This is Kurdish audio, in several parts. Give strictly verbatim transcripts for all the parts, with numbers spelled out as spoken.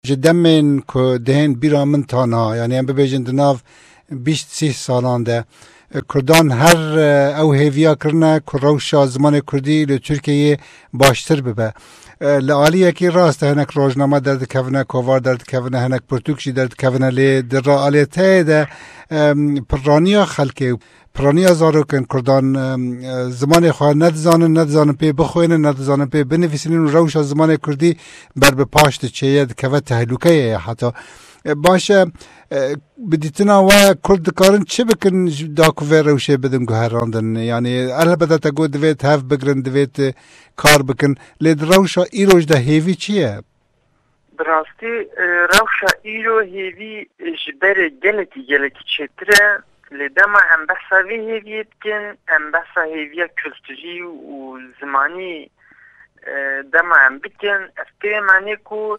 Ji demên ku dihên bîra min ta niha, yanî em bibêjin di nav bîst sîh salan de, e, Kurdan her, e, ew hêviya kirine ku rewşa zimanê Kurdî li Tirkiyeyê baştir bibe. E, li aliyekî rast e, hinek rojname derdikevine, kovar derdikevine, hinek pirtûk jî derdikevine, lê di realîteyê de, em, pirraniya xelkê, pirraniya zarokên Kurdan, em, e, zimanê xwe nedizanin, nedizanin pê bixwînin, nedizanin pê binivîsînin û rewşa zimanê Kurdî ber bi paş diçe, ye dikeve tehlûkeyê ye heta. E, baş e, e, bi dîtina we Kurd dikarin çi bikin ji, da ku vê rewşê bidin guherandin? Yanî elbete te got divêt hev bigrin, divêt, e, kar bikin. Lê di rewşa îroj de hêvî çi ye? Bi rastî, e, rewşa îro hêvî ji berê gelekî, gelekî çêtir e. Lê dema em behsa vê hêviyê dikin, em behsa hêviya kulturî û zimanî, e, dema em bikin, ev pê manê ku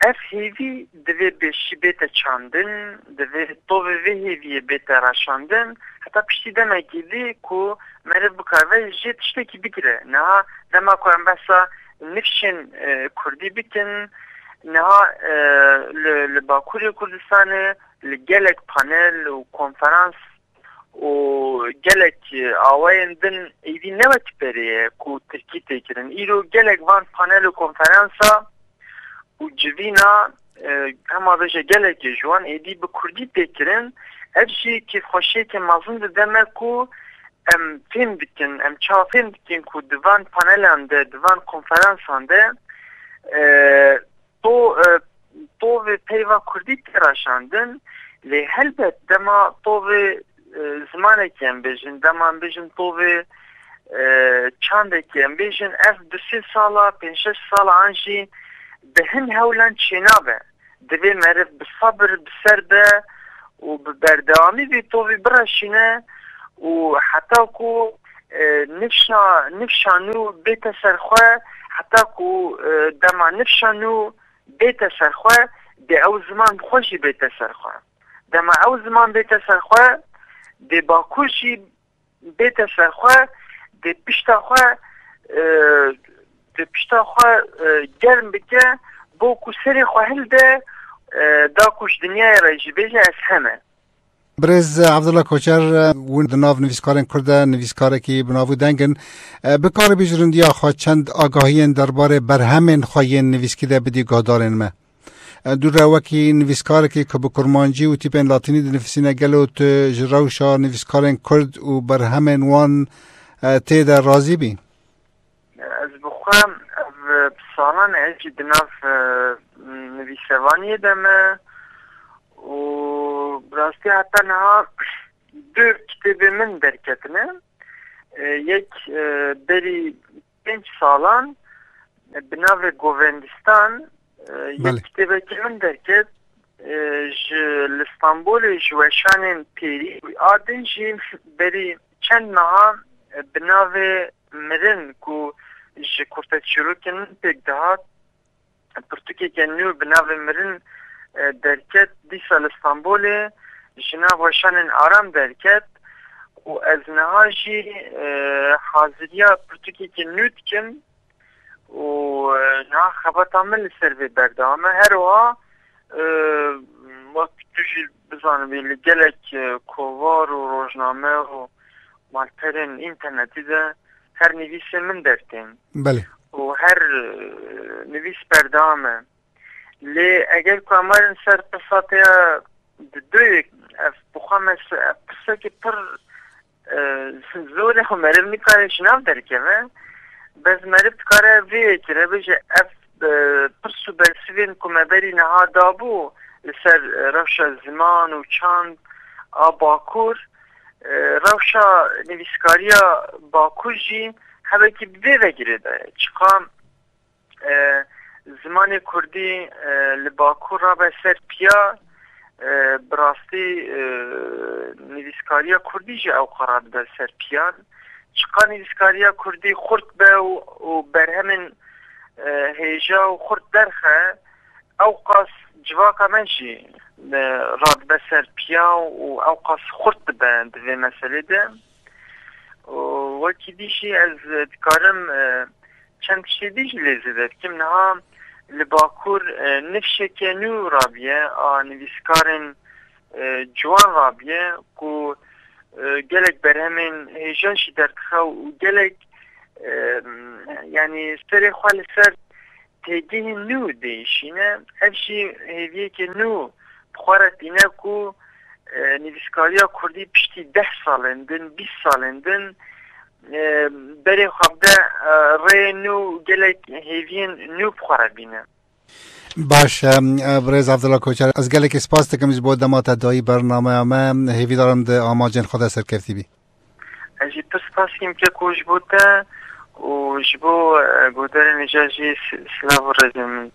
ev hêvî divê bêşî bête çandin, divê tovê vê hêviyê bête raşandin, heta piştî demekî dî ku meriv bikare jê tiştekî bigire. Niha dema ku em behsa nifşên, e, kurdî bikin, niha, e, li, li Bakurê Kurdistanê li gelek panel û konferans û gelek, e, awayên din êdî ne wekî berê ye ku tirkî tê kirin. Îro gelek van panel û konferansa û civîna, e, hema bêje gelekê ji wan êdî bi kurdî tê kirin. Ev jî kêfxweşiyeke mezin dide me ku em fêm dikin, em çawa fêm dikin ku di van panelan de, di van konferansan de, e, to, e, tovê peyva kurdî tê raşandin, lê helbet dema tovê, e, zimanekî em bêjin, dema em bêjin tovê, e, çandekî em bêjin, ev du sê sala, pênc şeş sala an jî bi hin hewlan çênabe. Divê meriv bi sebir, bi ser be û bi berdewamî vê tovî bireşîne û heta ku, e, nifşa, nifşa nû bête ser xwe, heta ku, e, dema nifşa nû bête ser xwe, dê ew ziman bi xwe jî bête ser xwe. Dema ew ziman bête ser xwe, dê Bakur jî bête ser xwe, dê pişta xwe, e, dê pişta xwe, e, germ bike, bo ku serê xwe hilde, e, da ku ji dinyayê re jî bêje ez heme. Birêz Evdullah Koçer, e, hûn di nav nivîskarên Kurd de nivîskarekî bi nav û deng in. E, bikaribî ji rindiya xwe çend agahiyên derbarê berhemên xwe yên nivîskî de bidî guhdarên me? E, dû re wekî nivîskarekî ku bi kurmancî û tîpên latînî dinivîsîne, gelo tu ji rewşa nivîskarên Kurd û berhemên wan, e, tê de razî bî? Ez bi xwe, ev, bi salan e ez jî di nav, e, nivîsevaniyê de me û bi rastî heta niha du kitêbê min derketine. E, yek, e, berî pênc salan, e, bi navê Govendistan, e, yek Belê. kitêbekî min derket, e, ji li Stenbolê ji weşanên pêrî a din jî berî çend meha, e, bi navê Mirin ku ji kurteçîrokên min pêk dihat, pirtûkeke nû bi navê Mirin, e, derket, dîsa li Stenbolê ji nav weşanên Aram derket û ez niha jî, e, haziriya pirtûkeke nû dikim û, e, niha xebata min li ser vê berdewam e. Her wiha, e, wek tu jî bizanibî, li gelek, e, kovar û rojname û malperên înternetî de her nivîsê min dertên. Belê. Û her, e, nivîs berdewam e. Lê eger ku em werin ser pirsa te ya di duyê, ev bi xwe mes-, ev pirsekî pir, e, zor e û meriv nikare ji nav derkeve. Bes meriv dikare vê yekê re bêje, ev, e, pirs û bersivên ku me berî niha dabû li ser, e, rewşa ziman û çand a Bakur, e, rewşa nivîskariya Bakur jî hebekî bi vê ve girêdaye. Çiqa, e, zimanê Kurdî, e, li Bakur rabe ser piya, e, bi rastî, e, nivîskariya Kurdî jî ewqa radibe ser piyan. Çiqa nivîskariya Kurdî xurt be û, û berhemên, e, hêja û xurt derxe, ewqas civaka me jî, e, radibe ser piya û ewqas xurt dibe di vê meselê de. Û wekî dî jî ez dikarim, e, çend tiştê dî jî lê zêde bikim. Niha, Li Bakur e, nifşeke nû rabiye a nivîskarên e, ciwan rabiye ku e, gelek berhemên hêja jî derdixe û gelek e, yanî serê xwe li ser têgihên nû diêşîne. Ev jî hêviyeke nû bi xwe re tîne ku e, nivîskariya kurdî piştî deh salên din, bîst salên din e, berê xwe bide e, rêyên nû, gelek hêviyên nû bi xwe re bîne. Baş e, birêz Abdullah Koçer, ez gelekî spas dikim ji bo dema te dayî bernameya me. Hêvîdarim di amacên xwe de serkevtî bî. Ez jî pir spas dikim keko ji bo te û ji bo e, guhdarên hêja jî si- silav û rêzên min.